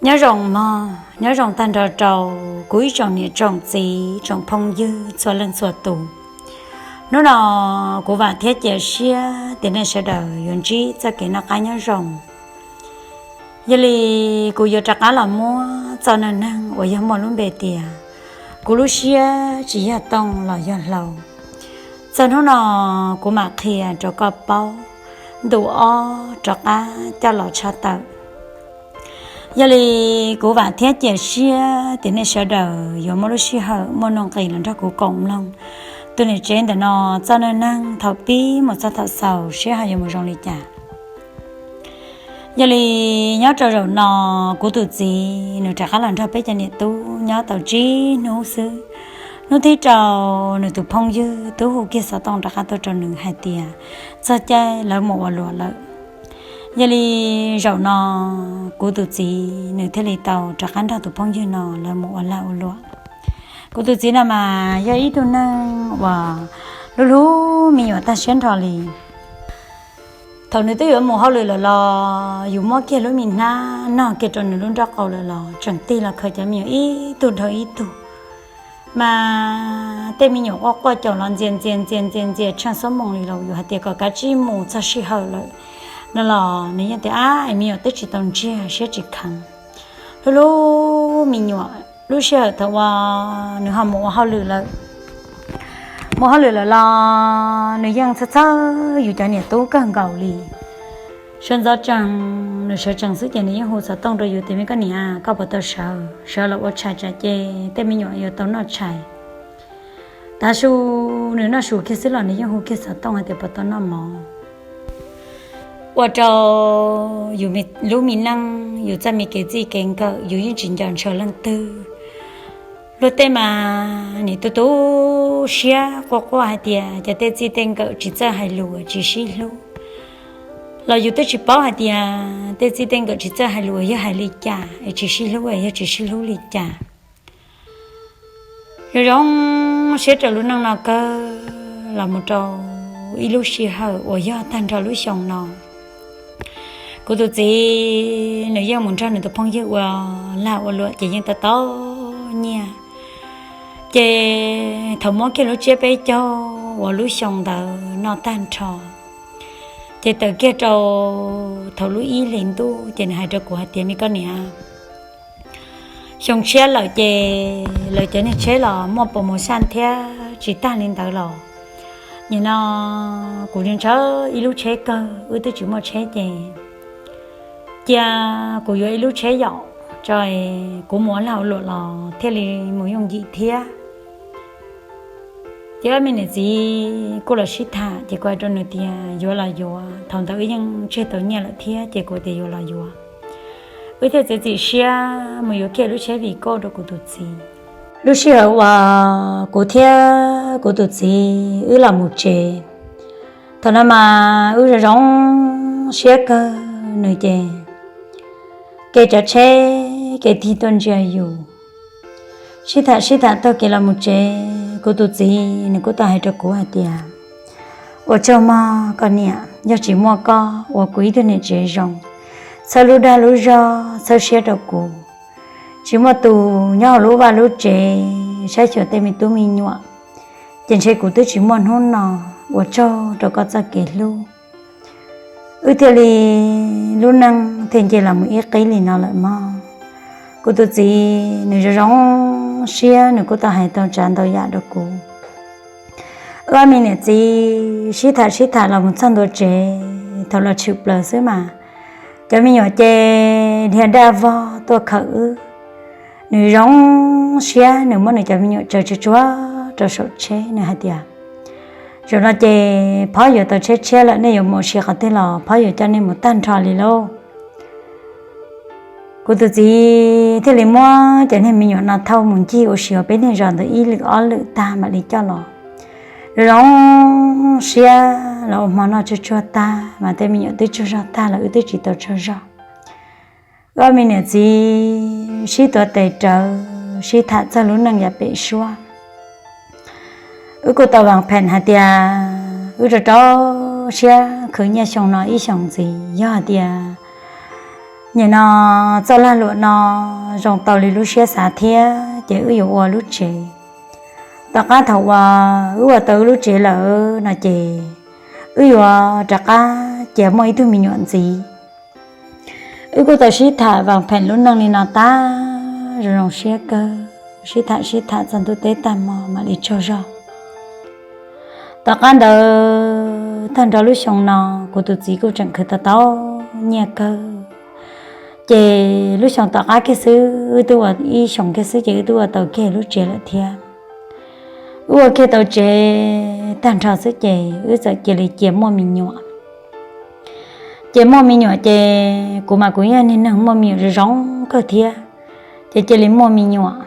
Nyob zoo mog, nyob zoo tag nrho rau kuv ib tsoom niam tsoom txiv tsoom phooj ywg txhua leej txhua tus. Hnub no kuv vam thiab cia siab tias nej sawv daws yuav ntsib txoj kev noj qab nyob zoo. Yog li kuv yuav rov qab los muab txoj neej neeg uas yog muaj lub npe tias kuv lub siab tsis yog tooj los yog hlau. Txog hnub no kuv mam qhia rau koj paub ntu ob rov qab coj los tshaj tawm. Yog li kuv vam thiab cia siab tias nej sawv daws yuav muaj lub sij hawm muaj nuj nqis los nrog kuv koom mloog tus niam tsev ntawm no txoj neej neeg thaum pib mus txog thaum xaus seb ho yuav mus zoo li cas. Yog li nyob rau zaum no kuv tus txiv nws rov qab los nrog peb cov niam tub nyob tau tsib hnub xwb. Hnub thib rau nws tus phooj ywg twb hu kiag xov tooj rov qab tuaj rau nws hais tias txog caij lawv mus ua luam lawm. Yog li zaum no kuv tus txiv nws thiaj li tau rov qab nrog tus phooj ywg no lawv mus ua lag ua luam. Kuv tus txiv no mas yog ib tug neeg uas hlub hlub me nyuam tag siab nrho li. Thaum nws twb yuav mus hauj lwm lawm los yus muab kiag lub me hnab nog kiag rau nws lub nraub qaum lawm los tseem tig los khaws cov me nyuam ib tug dhau ib tug. Mas tej me nyuam quaj quaj caum los ntxias ntxias ntxias ntxias ntxias tsheej xuab moos li los yus hais tias kom kav tsij mus txog sij hawm lawm no los nws yeej tias ab es me nyuam twb tsis tau ntsiag siab tsis kheev. Hlub hlub me nyuam, lub sij hawm thaum uas nws ho mus ua hauj lwm lawm, mus hauj lwm lawm los nws yeej txhawj txhawj yus cov niam tub kawg nkaus li. Sawv ntxov tsees, nws sawv tsees xwb ces nws yeej hu xov tooj rau yus tias me koj niam, koj puas tau sawv, sawv los ua tshais tsam ces tej me nyuam yuav tau noj tshais. Tav su nws noj su kiag xwb los nws yeej hu kiag xov tooj hais tias puas tau noj mov. Ua rau yus lub me neej, yus txoj me kev txij kev nkawm yus yeej tsis nco ntshaw leej twg. Luag tej mas nim tu tu siab quaj quaj hais tias cov tej txij tej nkawm tsis txawj hais lus tsis sib hlub, los yus twb tsis paub hais tias tej txij tej nkawm tsis txawj hais lus yog hais li cas es tsis sib hlub es yog tsis sib hlub li cas. Zoo zoo siab rau lub neej no kawg los mus rau ib lub sij hawm uas yog tag nrho lub xyoo no, kuv tus txiv nws yeej mus nrog nws tus phooj ywg ua lag ua luam ces yeej tau tau nyiaj. Ces thaum muab kiag lub tsiab peb caug uas lub xyoo ntawd noj tag nrho, ces tawm kiag rau thaum lub ib hlis ntuj ces nws hais rau kuv hais tias me koj niam, xyoo tshiab lawm ces lawv cov niag tsheb los muaj promotion thiab tsis tag li ntawd los, nim no kuv ntshaw ib lub tsheb kawg wb twb tsis muaj tsheb ces cia kuv yuav ib lub tsheb yaum tso, kuv mus ua lag ua luam los thiaj li mus yooj yim thiab. Ces ob me niam txiv kuj los sib tham ces kuv hais rau nws tias yuav los yuav, thaum ntawd wb yeej tseg tau nyiaj lawm thiab ces kuv tias yuav los yuav. Wb thiaj txiav txim siab mus yuav kiag lub tsheb Vigo rau kuv tus txiv. Lub sij hawm uas kuv thiab kuv tus txiv wb los mus tsev, thaum no mas wb zoo zoo siab kawg nws ces kev cov tsheb kev tig tuaj ntsia yus. Sib tham sib tham taug kev los mus tsev, kuv tus txiv nws kuj tau hais rau kuv hais tias ua tsaug mog koj niam, yog tsis muaj koj ua kuv ib tug niam tsev zoo, txhawb lub dag lub zog txhawb siab rau kuv, tsis muaj tus nyob hauv lub vaj lub tsev saib xyuas tej me tub me nyuam, ces ntshe kuv twb tsis muaj hnub no. Ua tsaug rau koj txoj kev hlub, wb thiaj li lub neej thiaj nce los mus ib qib li no lawm mog. Kuv tus txiv nws zoo zoo siab nws kuj tau hais tau tsav ntau yam rau kuv. Wb ob me niam txiv sib tham sib tham los mus txog ntua tsev, thaum los tshwm plaws xwb mas cov me nyuam ces dhia daj vog tuaj khawm wb. Nws zoo siab nws muab nws cov me nyuam tsaws tsuag tsuag rau saum tsheb, nws hais tias zaum no ces phob yuav tau tsheb tshiab lawm, nej yuav mus ua si qhov twg los phob yuav coj nej mus tag nrho li lauj. Kuv tus txiv thiaj li muab cov niag me nyuam no thauj mus ncig ua si ua peb niag zos ntawd ib lwm ob lwm tag mam li coj los. Zoo zoo siab los ua hmo noj tsuag tsuag tag mas tej me nyuam twb tsaug zog tag los wb twb tsis tau tsaug zog. Wb ob me niam txiv sib tuav tes rawv sib tham txog lub neej yav pem suab. Wb kuj tau vas phem hais tias wb rau rau siab khwv nyiaj xyoo no ib xyoos ntxiv, yog hais tias Nim no txoj lag luam no zoo tau li lub siab xav thiab ces wb yuav ua lub tsev. Tom qab thaum uas wb ua tau wb lub tsev lawm no ces wb yuav rov qab cia muaj ib tug me nyuam ntxiv. Wb kuj tau sib tham vas pheem lub neej li no tag zoo zoo siab kawg, sib tham sib tham txog ntuj teb tag hmo mam li tsaug zog. Tom qab ntawd tag nrho lub xyoo no kuv tus txiv kuj tseem khwv tau tau nyiaj kawg. Ces lub xyoo tom qab kiag xwb, wb twb ua ib xyoos kiag xwb ces wb twb ua tau kiag lub tsev lawm thiab. Wb ua kiag tau tsev tag nrho xwb ces wb txawm cia li cia muaj me nyuam. Ces muaj me nyuam ces kuv mas kuv yog niag neeg muaj me nyuam zoo zoo kawg thiab, ces cia li muaj me nyuam.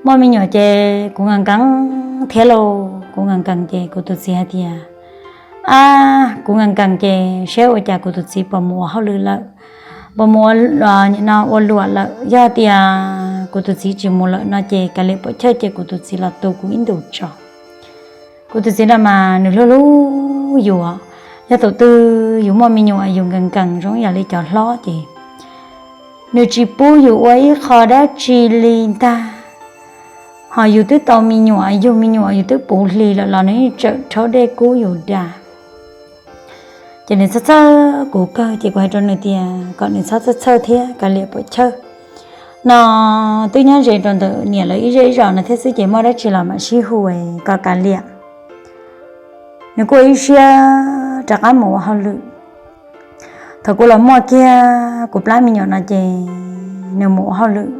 Muaj me nyuam ces kuv nkees nkees thiab lauj, kuv nkees nkees ces kuv tus txiv hais tias, ab, kuv nkees nkees ces saib ua cas kuv tus txiv puas mus ua hauj lwm lawm, puas mus ua, no ua luam lawm. Yog tias kuv tus txiv tsis mus lawm no ces kav liam puas chawj ces kuv tus txiv los tu kuv ib ntus tso. Kuv tus txiv no mas nws hlub hlub yus, yog thaum twg yus muaj me nyuam yus nkees nkees zoo yam li cov hlob ces nws tsis pub yus ua ib qho dab tsi li ntag. Ho yus twb tau me nyuam, yug me nyuam yus twb puv hli lawm los nws yeej tseem rhaub dej kub yus da. Ces nws txhawj txhawj kuv kawg ces kuv hais rau nws tias kom nws txhob txhawj txhawj thiab kav liam puas chawj. No twb nyob ze rau ntawm niam lawv ib zej ib zos no thiab xwb ces muaj dab tsi los mam sib hu kom kav liam. Nws kuj ua ib siab rov qab mus ua hauj lwm. Thaum kuv los muaj kiag kuv plab me nyuam no ces nws mus ua hauj lwm.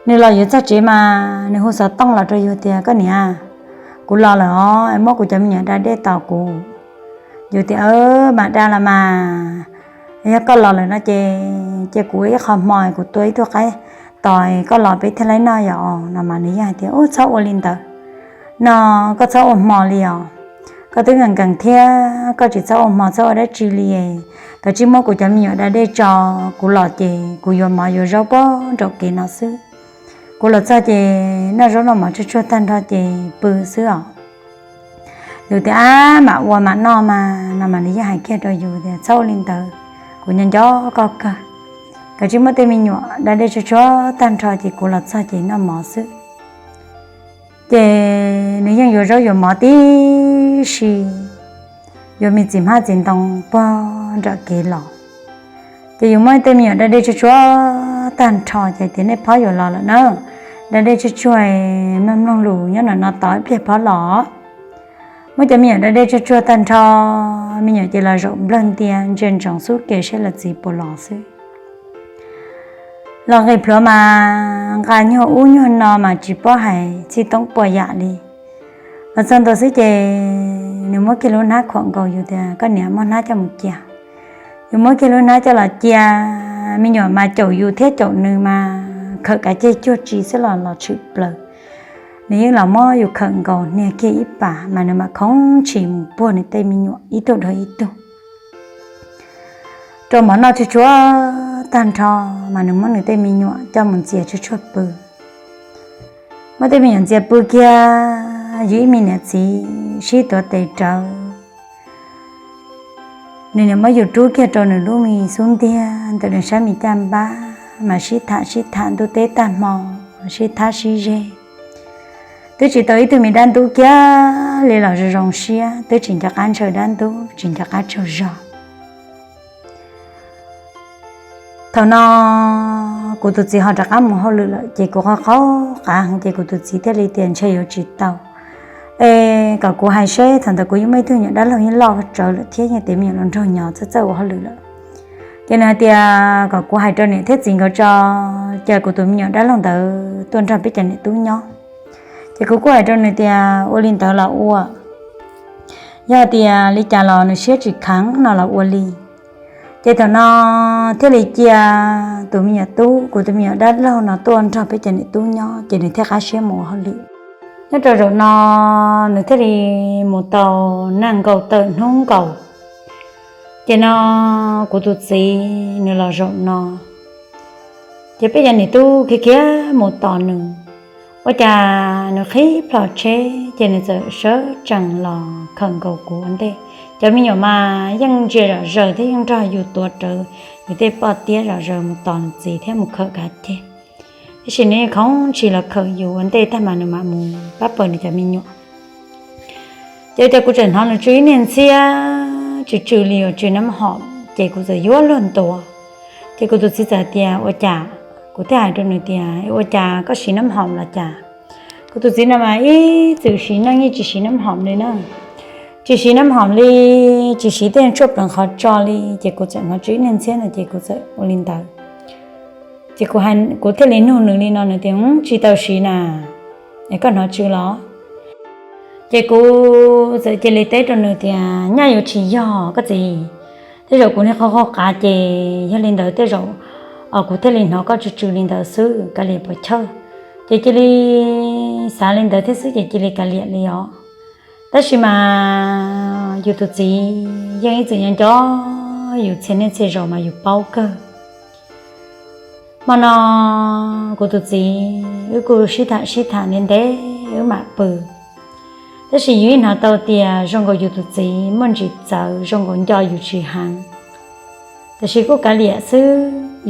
Nws los yuav txog tsev mas nws hu xov tooj los rau yus tias, koj niam, kuv los lawm os, muab kuv cov me nyuam da dej tos kuv. Yus tias, mam da los mas, yog koj los lawm no ces cia kuv ib qho hmo kuv tua ib tug qaib tos koj los peb thiaj li noj yom no mas nws yeej hais tias, ub, txhob ua li ntawd. No koj txhob ua hmo li os, koj twb nkees nkees thiab koj tsis txhob ua hmo txhob ua dab tsi li. Kav tsij muab kuv cov me nyuam da dej tso, kuv los ces kuv yuav mov yuav zaub puag nraum kev no xwb. Kuv los txog ces noj zaub noj mov tsuag tsuag tag nrho ces pw xwb os. Yus tias, ab, mam ua mam noj mas no mas nws yeej hais kiag rau yus tias, txhob ua li ntawd, kuv nco nco koj kawg. Kav tsij muab tej me nyuam da dej tsuag tsuag tag nrho ces kuv los txog ces noj mov xwb. Ces nws yeej yuav zaub yuav mov tib si, yuav me txiv hmab txiv ntoo puag nram kev los. Ces yus muab tej me nyuam da dej tsuag tsuag tag nrho ces tias, nej phob yuav los lawm na, da dej tsuag tsuag, mloog mloog lus nyob no no tos ib pliag phob los. Muab cov me nyuam da dej tsuag tsuag tag nrho, me nyuam ces los zaum nplawg ntia ntsia ntsoov xub ke saib lawv txiv puas los xwb. Los nqis plhuav mas nqa nyuag ub nyuag no mas tsis paub hais txij toob puas yam li. Los txog ntua xwb ces nws muab kiag lub hnab khuam nkaus yus tias, koj niam, muab hnab coj mus cia. Yus muab kiag lub hnab coj los cia, me nyuam mas caum yus thiab caum nws mas khawm kav ceg cuag tsi xwb los los tshwm plaws. Nws yeej los muab yus khawm nkaus hnia kiag ib pas mas nws mam khoov tshis mus puag nws tej me nyuam ib tug dhau ib tug. Rau mov noj tsuag tsuag tag nrho mas nws muab nws tej me nyuam coj mus ntxias tsuag tsuag pw. Muab tej me nyuam ntxias pw kiag, yus ib me niam txiv sib tuav tes rawv. Nws niam muab yus rub kiag rau nws lub me xub ntiag ntawm nws sab me caj npab mas sib tham sib tham ntuj teb tag hmo, sib thab sib zeg. Twb tsis tau ib tug me dab ntub kiag li los zoo zoo siab, twb tsis nco qab ntshaw dab ntub, tsis nco qab tsaug zog. Thaum no kuv tus txiv ho rov qab mus hauj lwm lawm ces kuv qaug qaug qab heev ces kuv tus txiv thiaj li tias ntshe yuav tsis tau. Es kom kuv hais seb, thaum ntawd kuv yeej muaj ib tug me nyuam dab laug yeej loj tsawv lawm thiab yeej tiav me nyuam los nrog nyo txawj txawj ua hauj lwm lawm. Ces nws hais tias kom kuv hais rau niam thiab txiv nkawd tso, cia kuv tus me nyuam dab laug ntawd tuaj nrog peb cov niam tub nyob. Ces kuv kuj hais rau nws tias ua li ntawd los ua, yog tias li cas los nws siab tsis kheev no los ua li. Ces thaum no thiaj li cia tus me nyuam tub, kuv tus me nyuam dab laug no tuaj nrog peb cov niam tub nyob ces nws thiaj qab siab mus ua hauj lwm. Nyob rau zaum no nws thiaj li mus tau nees nkaum tawm hnub nkaus. Ces no kuv tus txiv nws los zaum no, ces peb cov niam tub khiav khiav mus tos nws, ua cas nws qhib plho tsheb ces nws txawm sawv tsees los khawm nkaus kuv ua ntej. Cov me nyuam mas yeej ntsia zom zaws thiab yeej nrog yus tuav rawv yus tej poj tiab zom zaws mus tos nws txiv thiab mus khawm kav ceg. Tab sis nws yeej khoov ntshis los khawm yus ua ntej tag mas nws mam mus pab pawg nws cov me nyuam. Ces ua cas kuv txawm hnov nws tsw ib niag ntxhiab tsw tsw li uas tsw nab hom, ces kuv txawm yuav luag ntuav. Ces kuv tus txiv txawm tias, Ua cas? Kuv thiaj hais rau nws tias, Ua cas koj siv nab hom los cas? Kuv tus txiv no mas ib txwm siv neej yeej tsis siv nab hom li na. Tsis siv nab hom li, tsis siv tej tshuaj pleev qhov tso li, ces kuv txawm hnov tsw ib niag ntxhiab no ces kuv txawm ua li ntawd. Ces kuv thiaj li nug nws li no, nws tias, Tsis tau siv na, es koj hnov tsw los? Ces kuv txawm cia li teb rau nws tias, Nyaj yuav tsis yog koj txiv, tej zaum kuv niag qhov qaug qav ces yog li ntawd tej zaum os kuv thiaj li hnov koj tsw tsw li ntawd xwb, kav liam puas chawj. Ces cia li xav li ntawd thiab xwb ces cia li kav liam li os. Tab sis mas yus tus txiv yeej ib txwm nyob nco yus txhia niaj txhia zaus mas yus paub kawg. Hmo no kuv tus txiv wb kuj sib tham sib tham ntev ntev wb mam pw. Tab sis yus ib hnov tau tias zoo nkaus yus tus txiv muaj ntsis txawv, zoo nkaus nco yus tsis heev. Tab sis kuj kav liam xwb,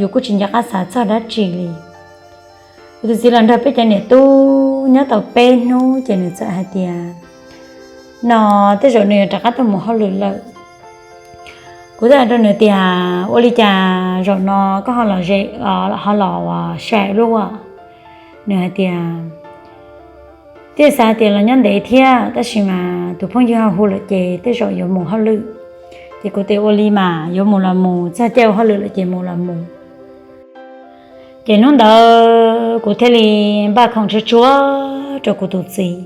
yus kuj tsis nco qab xav txog dab tsi li. Kuv tus txiv los nrog peb cov niam tub nyob tau peb hnub ces nws txawm hais tias no tej zaum nws yuav rov qab tuaj mus hauj lwm lawm. Kuv thiaj hais rau nws tias, Ua li cas zaum no koj ho los ze, ho los ua sai lub a? Nws hais tias, Twb xav tias los nyob ntev thiab, tab sis mas tus phooj ywg ho hu lawm ces tej zaum yuav mus hauj lwm. Ces kuv tias, Ua li mas yuav mus los mus, txog caij ua hauj lwm lawm ces mus los mus. Ces hnub ntawd kuv thiaj li npaj khoom tsuag tsuag rau kuv tus txiv.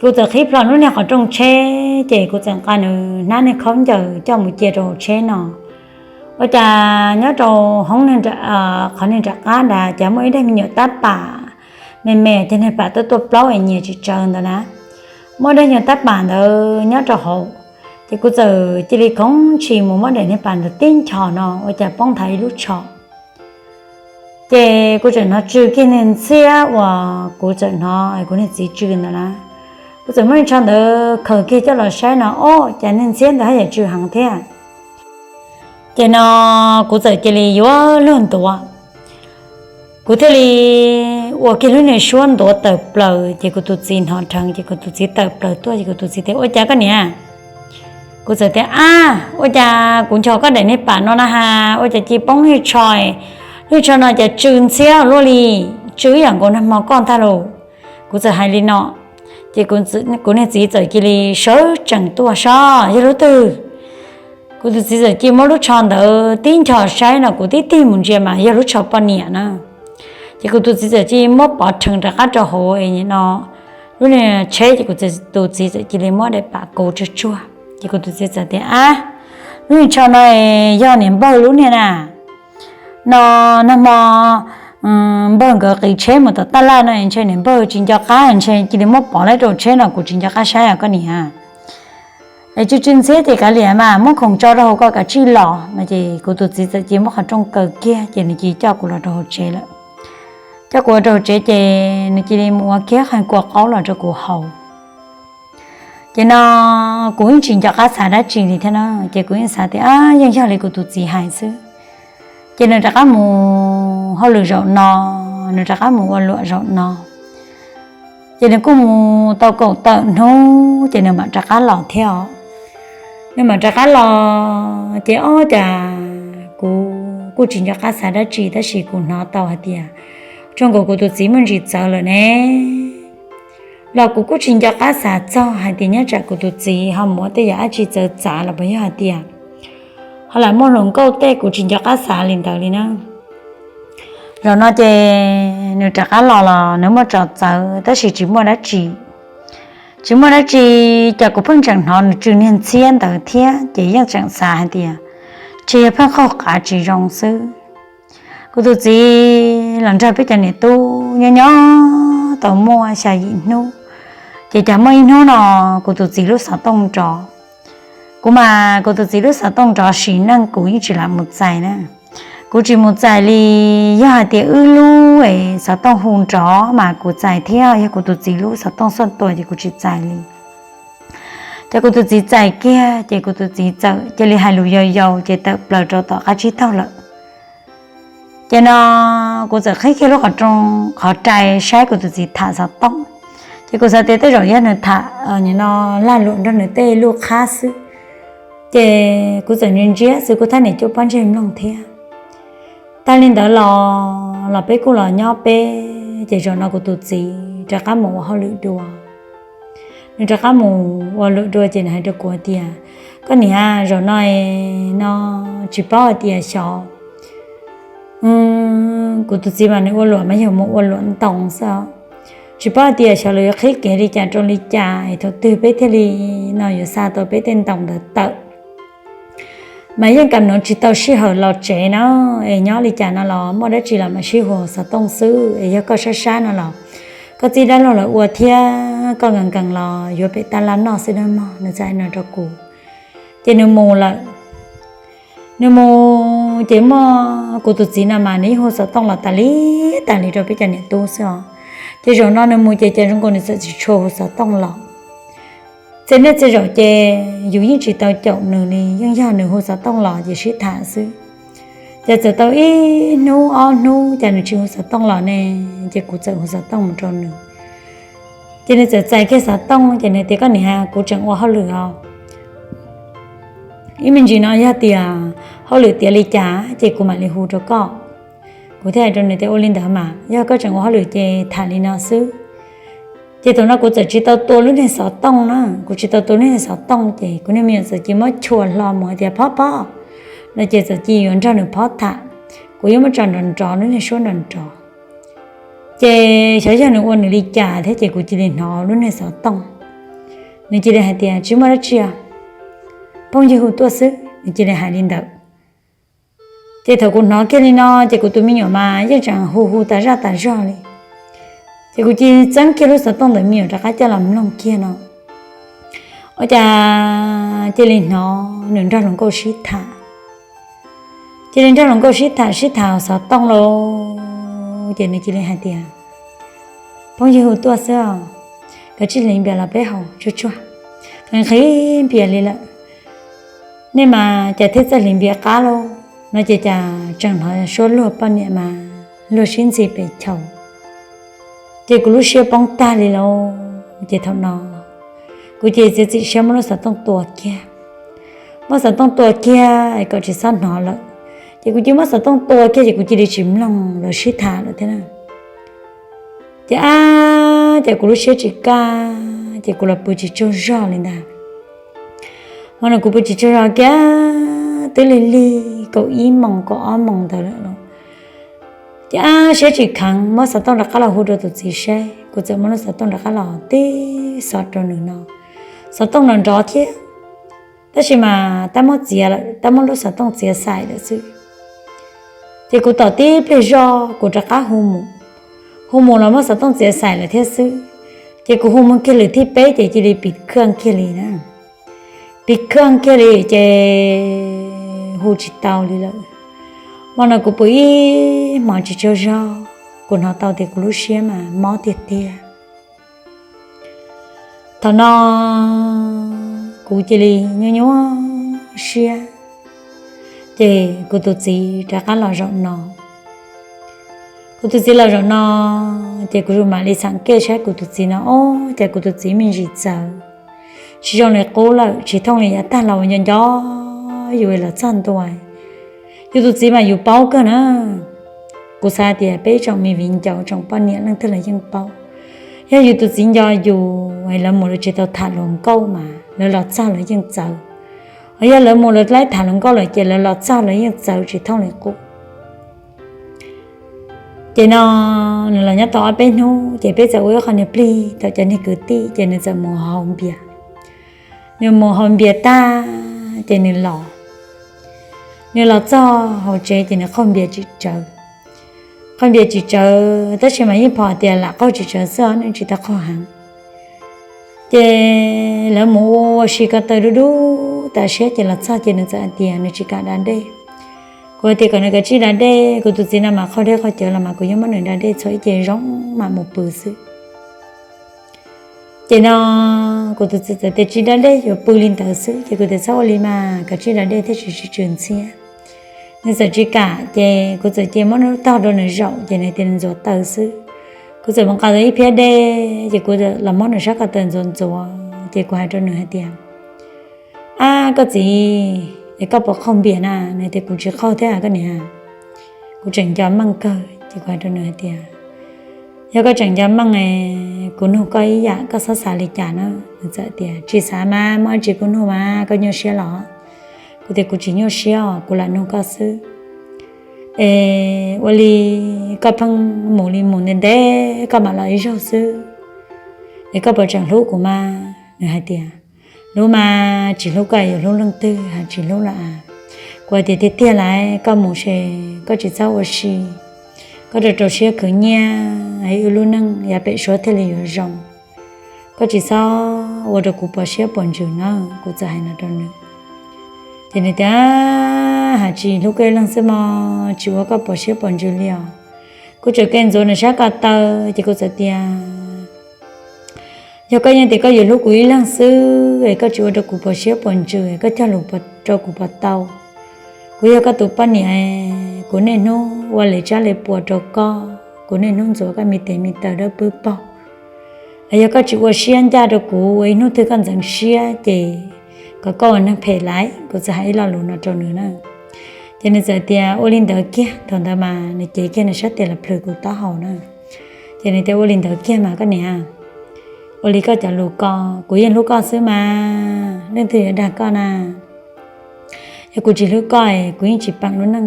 Kuv txawm qhib plho lub niag qhov rooj tsheb, ces kuv txawm nqa nws hnab niag khaub ncaws coj mus cia rau hauv tsheb no. Ua cas nyob rau hoob, qhov niag nram qab ntawd cas muaj ib daim me nyuam tab pam me me, ces niag pam tuaj tuaj plaub es nyias tsis tsawv ntawd na. Muaj daim nyuam tab pam ntawd nyob rau hauv, ces kuv txawm cia li khoov ntshis mus muab daim niag pam ntawd tib nchos no ua cas poob nthav ib lub tsho. Ces kuv txawm hnov tsw kiag niag ntxhiab uas kuv txawm hnov kuv niag txiv tsw ntawd na. Kuv txawm muab niag tsho ntawd khaws kiag coj los saib no, ob, cas niag ntxhiab ntawd haj yam tsw heev thiab. Ces no kuv txawm cia li yuav luag ntuav. Kuv thiaj li ua kiag lub niag suab ntuav tawm plaws, ces kuv tus txiv hnov dheev, ces kuv tus txiv tawm plaws tuaj, ces kuv tus txiv tias, Ua cas koj niam? Kuv txawm tias, Ab, ua cas kuv nchos koj daim niag pam no na has, ua cas cia poob niag tsho, niag tsho no cas tsw ntxhiab luaj li, tsw ib yam nkaus nag hmo koj ntag lauj. Kuv txawm hais li no, ces kuv niag txiv txawm cia li sawv tsees tuaj, Sab, yog lub twg? Kuv tus txiv txawm cia li muab lub tsho ntawd tib nchos saib no, kuv tib tig mus ntsia mas yog lub tsho poj niam na. Ces kuv tus txiv txawm cia li muab pov rhees rov qab rau hauv no lub niag tsheb, ces kuv tus txiv txawm cia li muab daim pam kuv tsuag tsuag, ces kuv tus txiv txawm tias, Ab, lub niag tsho no yog niam npawg lub niag na. No nag hmo npawg nkawd qiv tsheb mus tom taj laj no ntshe niam npawg tsis nco qab, ntshe cia li muab pov lawm rau tsheb no, kuv tsis nco qab saib os koj niam. Es tsw tsw ntxhiab ces kav liam mas muab khoom tso rau hauv kom kav tsij los no. Ces kuv tus txiv txawm cia li muab qhov rooj kaw kiag, ces nws cia li coj kuv los rau hauv tsev lawm. Coj kuv los rau hauv tsev ces nws cia li mus ua kiag qhov kua qaub los rau kuv haus. Ces no kuv yeej tsis nco qab xav dab tsi li thiab na, ces kuv yeej xav tias, Ab, yeej yog li kuv tus txiv hais xwb. Ces nws rov qab mus hauj lwm zaum no, nws rov qab mus ua luam zaum no. Ces nws kuj mus tau kaum tawm hnub ces nws mam rov qab los thiab os. Nws mam rov qab los ces ob, cas kuv kuj tsis nco qab xav dab tsi, tab sis kuv hnov tau hais tias zoo nkaus kuv tus txiv muaj ntsis txawv lawm ne. Los kuv kuj tsis nco qab xav txog hais tias nyob tsam kuv tus txiv ho muaj tej yam dab tsi txawv txav los puas yog hais tias ho lam muaj hluas nkauj tej, kuv tsis nco qab xav li ntawd li na. Zaum no ces nws rov qab los los nws muaj tso txawv tab sis tsis muaj dab tsi. Tsis muaj dab tsi, ces kuv pheej tseem hnov nws tsw niag ntxhiab ntawd thiab, ces yeej tseem xav hais tias ntshe yog pheej qaug qav tsis zoo xwb. Kuv tus txiv los nrog peb cov niam tub nyob nyob tau muaj xya yim hnub, ces cas muaj ib hnub no kuv tus txiv lub xov tooj nrov. Kuv mas kuv tus txiv lub xov tooj nrov sim neej kuv yeej tsis lam mus txais na. Kuv tsis mus txais li, yog hais tias wb lub xov tooj hu nrov mas kuv txais thiab, yog kuv tus txiv lub xov tooj xuaj tua ces kuv tsis txais li. Ces kuv tus txiv txais kiag ces kuv tus txiv txawm cia li hais lus yau yau ces tawm plaws rau tom qab tsib taug lawm. Ces no kuv txawm qhib kiag lub qhov rooj qhov rai saib kuv tus txiv tham xov tooj. Ces kuv xav tias tej zaum yog nws tham no lag luam nrog nws tej luj qhab xwb. Ces kuv txawm ntsia ntsia xwb kuv thiaj niam cuab pob ntseg mloog thiab. Tag li ntawd los los peb kuj los nyob peb, ces zaum no kuv tus txiv rov qab mus ua hauj lwm dua. Nws rov qab mus ua luam dua ces nws hais rau kuv tias, koj niam, zaum no no tsis paub hais tias xyov, kuv tus txiv mas nws ua luam mas yog mus ua luam ntoo xwb os. Tsis paub hais tias xyov lawv yuav qhib kev li cas rau li cas es thaum twg peb thiaj li no yuav xa tau peb tej ntoo ntawd tawm. Mas yeej kam no tsis tau sij hawm los tsev na, es nyob li cas no los muaj dab tsi los mam sib hu xov tooj xwb, es yog koj sab sab no los koj txib dab laug lawv ua thiab koj nkees nkees los yuav pem taj laj noj xwb nawb mog, nws txawm hais no rau kuv. Ces nws mus lawm. Nws mus ces muaj kuv tus txiv no mas nws yeej hu xov tooj los tas li tas li rau peb cov niam tub xwb os. Ces zaum no nws mus ces cas zoo nkaus nws txawm tsis tshua hu xov tooj los. Txhia niaj txhia zaus ces yus yeej tsis tau caum nws li, yeej yog nws hu xov tooj los ces sib tham xwb. Ces txawm tau ib hnub ob hnub cas nws tsis hu xov tooj los ne, ces kuv txawm hu xov tooj mus rau nws. Ces nws txawm txais kiag xov tooj ces nws tias, koj niam, kuv tseem ua hauj lwm os. Ib me ntsis no yog tias hauj lwm tiav li cas ces kuv mam li hu rau koj. Kuv thiaj hais rau nws tias, ua li ntawd mas yog koj tseem ua hauj lwm ces tham li no xwb. Ces thaum no kuv txawm tsis tau tua lub niag xov tooj na, kuv tsis tau tua lub niag xov tooj ces kuv niag me nyuam txawm cia muab chua hlo mus hais tias, phob phob, no ces txawm cia yuav nrog nws phob tham. Kuv yuav muab tso nrov nrov lub niag suab nrov nrov. Ces xyov yog nws ua nws li cas thiab ces kuv cia li hnov lub niag xov tooj. Nws cia li hais tias, tsis muaj dab tsi, phooj ywg hu tuaj xwb, nws cia li hais li ntawd. Ces thaum kuv hnov kiag li no ces kuv tus me nyuam mas yeej tseem hu hu tas zaj tas zog li. Ces kuv cia li txeeb kiag lub xov tooj ntawm me nyuam rov qab coj los mloog kiag no, ua cas cia li hnov nws nrog hluas nkauj sib tham. Cia li nrog hluas nkauj sib tham sib tham xov tooj lauj, ces nws cia li hais tias, phooj ywg hu tuaj xwb os, koj tsis hliv npias los peb haus tsuag tsuag, qhov qhib npias li lawm. Nej mas cas thiaj txawj hliv npias qab lauj, no ces cas tseem hnov suab luag poj niam mas luag sib ntxhi pes chaus. Ces kuv lub siab poob tag li lauj. Ces thaum no kuv cia li txiav txim siab muab lub xov tooj tua kiag. Muab xov tooj tua kiag es kom tsis txhob hnov lawm. Ces kuv cia li muab xov tooj tua kiag ces kuv cia li tsis mloog lawv sib tham lawm thiab na. Ces ab, ces kuv lub siab tsis kaj, ces kuv los pw tsis tsaug zog li ntag. Hmo no kuv pw tsis tsaug zog kiag, twb lig lig kaum ib moos kaum ob moos ntawd lawm lauj. Ces ab siab tsis kheev, muab xov tooj rov qab los hu rau tus txiv seb, kuv txawm muab lub xov tooj rov qab los tib xov rau nws no. Xov tooj nrov nrov thiab, tab sis mas tab muab txiav lawm, tab muab lub xov tooj txiav xais lawm xwb. Ces kuv tos tib pliag zog kuv rov qab hu mus, hu mus los muab xov tooj txiav xais lawm thiab xwb. Ces kuv hu mus kiag lwm thib peb ces cia li pis khaj kiag li na. Pis khaj kiag li ces hu tsis tau li lawm. Hmo no kuv pw ib hmos tsis tsaug zog, kuv hnov tau tias kuv lub siab mas mob tiag tiag. Thaum no kuv cia li nyuaj nyuaj siab, ces kuv tus txiv rov qab los zaum no. Kuv tus txiv los zaum no, ces kuv mam li xam kej saib kuv tus txiv no, ob, ces kuv tus txiv me ntsis txawv, tsis zoo li qub lawm, tsis thooj li yav tag los uas nco nco yus los txog ntua. Yus tus txiv mas yus paub kawg na. Kuv xav tias peb tsoom me viv ncaus tsoom poj niam leej twg los yeej paub, yog yus tus txiv nco yus es lawv mus lawv tsis tau tham hluas nkauj mas lawv los txog lawv yeej txawv. Hos yog lawv mus lawv laib tham hluas nkauj lawm ces lawv los txog lawv yeej txawv tsis thooj li qub. Ces no nws los nyob tau ob peb hnub ces peb txawm ua ib qho niag plig tau cov niag kwv tij ces nws txawm mus haus npias. Nws mus haus npias tag ces nws los, nws los txog hauv tsev ces nws qaug npias tsis tsawv. Qaug npias tsis tsawv tab sis mas yeej pom tias lam qaug tsis tsawv xwb, nws tsis tau qaug heev. Ces lawv mus ua si ko taw dub dub tas siab ces los txog ces nws txawm hais tias nws tsis kam da dej. Kuv hais tias kom nws kav tsij da dej, kuv tus txiv no mas qaug dej qaug cawv los mas kuv yeej muab nws da dej txhua ib ce zoo mam mus pw xwb. Ces no kuv tus txiv txawm tias tsis da dej, yuav pw li ntawd xwb. Ces kuv tias txhob ua li mas, kav tsij da dej thiaj tsis tsis tsw ntxhiab. Nws txawm tsis kam, ces kuv txawm cia muab lub tog rau nws zaum, ces nws tias nws ntxuav taw xwb. Kuv txawm mus nqa tau ib phiab dej, ces kuv los muab nws sab ko taw ntxuav ntxuav, ces kuv hais rau nws hais tias, Ab koj txiv, es koj puas qaug npias na? Nws tias kuv tsis qaug thiab koj niam, kuv tseem nco meej kawg. Ces kuv hais rau nws hais tias, Yog koj tseem nco meej, kuv nug koj ib yam, koj xav xav li cas na? Nws txawm tias tsis xav mas, muaj dab tsi kuj nug mas, koj nyuaj siab los? Kuv tias kuv tsis nyuaj siab os, kuv lam nug koj xwb. Es ua li koj pheej mus li mus ntev ntev koj mam los ib zaug xwb, es koj puas tseem hlub kuv mas? Nws hais tias, Hlub mas, tsis hlub koj yuav hlub leej twg, hais tsis hlub lawm. Kuv hais tias tiag tiag lawm, koj mus ces koj tsis txhob ua si, koj rau rau siab khwv nyiaj, wb lub neej yav pem suab thiaj li yuav zoo. Koj tsis txhob ua rau kuv poob siab poob ntsws na, kuv txawm hais no rau nws. Ces nws tias, Hais tsis hlub koj ib leeg xwb mog, tsis ua koj poob siab poob ntsws li os. Kuv tseem ntxuav nws sab ko taw, ces kuv txawm tias, Yog koj yeej tias koj yuav hlub kuv ib leeg xwb es koj tsis ua rau kuv poob siab poob ntsws, koj cog lus rau kuv puas tau? Kuv yog koj tus poj niam, kuv niaj hnub ua li tsab li puas rau koj, kuv niaj hnub ntxuav koj me tes me taw dawb pwb paug. Yog koj tsis ua siab ncaj rau kuv, ua ib hnub twg koj ntxeev siab ces kom koj ua neeg phem lawm. Kuv txawm hais ib lo lus no rau nws na. Ces nws txawm tias ua li ntawd kiag, thaum ntawd mas nws cev kiag nws sab tes los plhws kuv taub hau na. Ces nws tias ua li ntawd kiag mas koj niam, ua li koj cov lus ko, kuv yeej hlub koj xwb mas, leej twg yuav dag koj na? Yog kuv tsis hlub koj es kuv yeej tsis peem lub neej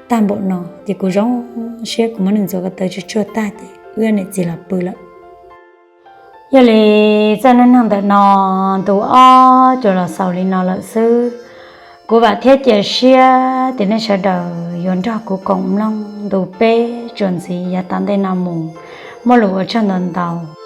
tag npaum no. Ces kuv zoo siab, kuv muab nws ntxuav ko taw tsuag tsuag tag ces wb niam txiv los pw lawm. Yog li txoj neej neeg ntawm no ntu ob tsuas los xaus li no lawm xwb. Kuv vam thiab cia siab tias nej sawv daws yuav nrog kuv koom mloog ntu peb txuas ntxiv yav tom ntej no mus. Muaj lus ua tsaug ntau ntau.